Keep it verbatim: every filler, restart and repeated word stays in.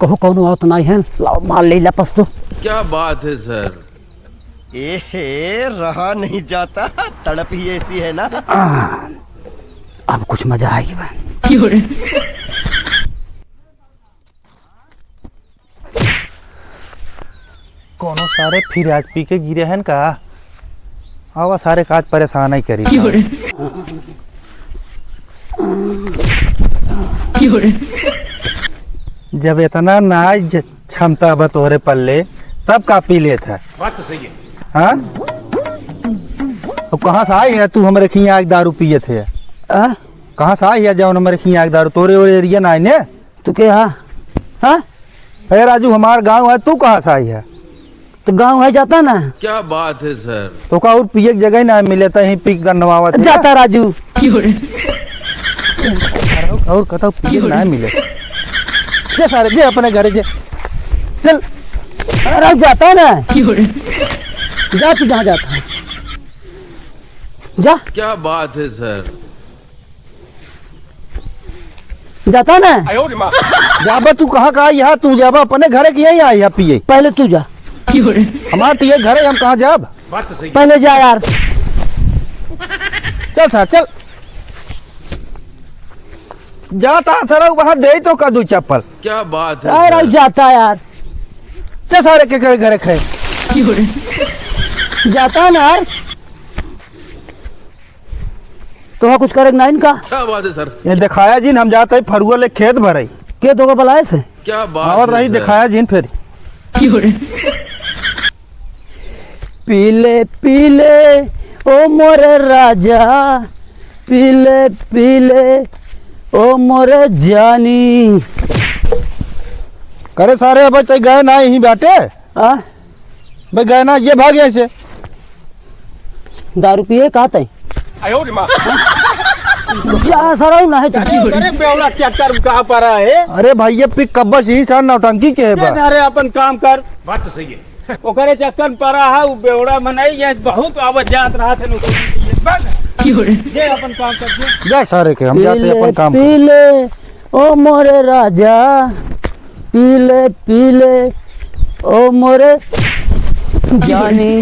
कहू कौनो आवत नाई है, लाओ मार ले ला पस्तु। क्या बात है सर। ए हे, रहा नहीं जाता, तड़प ही ऐसी है ना। आ, अब कुछ मजा आएगी बा। कौनो सारे फिर आज पी के गिरे हैं का? आवा सारे का आज परेशान ही करी। जब इतना नाज क्षमता बा तोहरे पल्ले, तब का पी लेत है? बात तो सही है। हाँ? अब कहाँ से आई है तू हमरे खियाँ आज दारू पियत है? आ? कहाँ से आई है जौन हमरे खियाँ आज दारू? तोरे और एरिया ना आईने? तू के हा? हाँ? अरे राजू, हमार गाँव है, तू कहाँ से आई है? तो गाँव है जाता ना। क्या बात है सर। तो का और पिए के जगह ही ना मिले, तो यहीं पी के गन्नवावत है। जाता राजू। और, और कतौ पिए के ना मिले। जे सारे, जे अपने घरे जे। चल। अरे जाता ना। जा तू जहाँ जाता है। जा। क्या बात है सर। जाता ना। जाबा तू कहाँ का आई है? तू जाबा अपने घरे कि यहीं आई है पिए? पहले तू जा। हमार तो ये घर है, हम कहाँ जाब? पहले जा यार। चल सार, चल। जाता थरा वहाँ दे तो का दू चप्पल। क्या बात है यार, सर। अब जाता यार। चल सारे के घरे, घरे खाए। जाता ना यार। तोहा कुछ करे के नाहीं का? क्या बात है सर। ये दिखाया जिन, हम जात ही फरुआ ले खेत भरई। के तोका बलाए से? क्या बात आवत है रही सर। दिखाया जिन फिर। पी ले, पी ले, ओ मोरे राजा, पी ले, पी ले, ओ मोरे जानी। करे सारे, अब तई गए ना यहीं बाटे? आ? भाई गए ना, ये भाग यहाँ से। दारू पिए का तई? आयो रे माँ। जा सरऊ ना है तो। अरे बेवड़ा चक्कर में कहाँ पड़ा है? अरे भाई ये पिक कब्बस यही सार नौटंकी के है बा। अरे अपन काम कर। बात तो सही है। ओकरे चक्कर में पड़ा है, वो बेवड़ा मनई, ये बहुत आवत जात रहा थे नौटंकी के लिए। बस। ये अपन काम कर दे। जा सारे के, हम जाते हैं अपन काम पी कर। ले, ओ मोरे राजा, पी ले, पी ले, ओ मोरे जानी।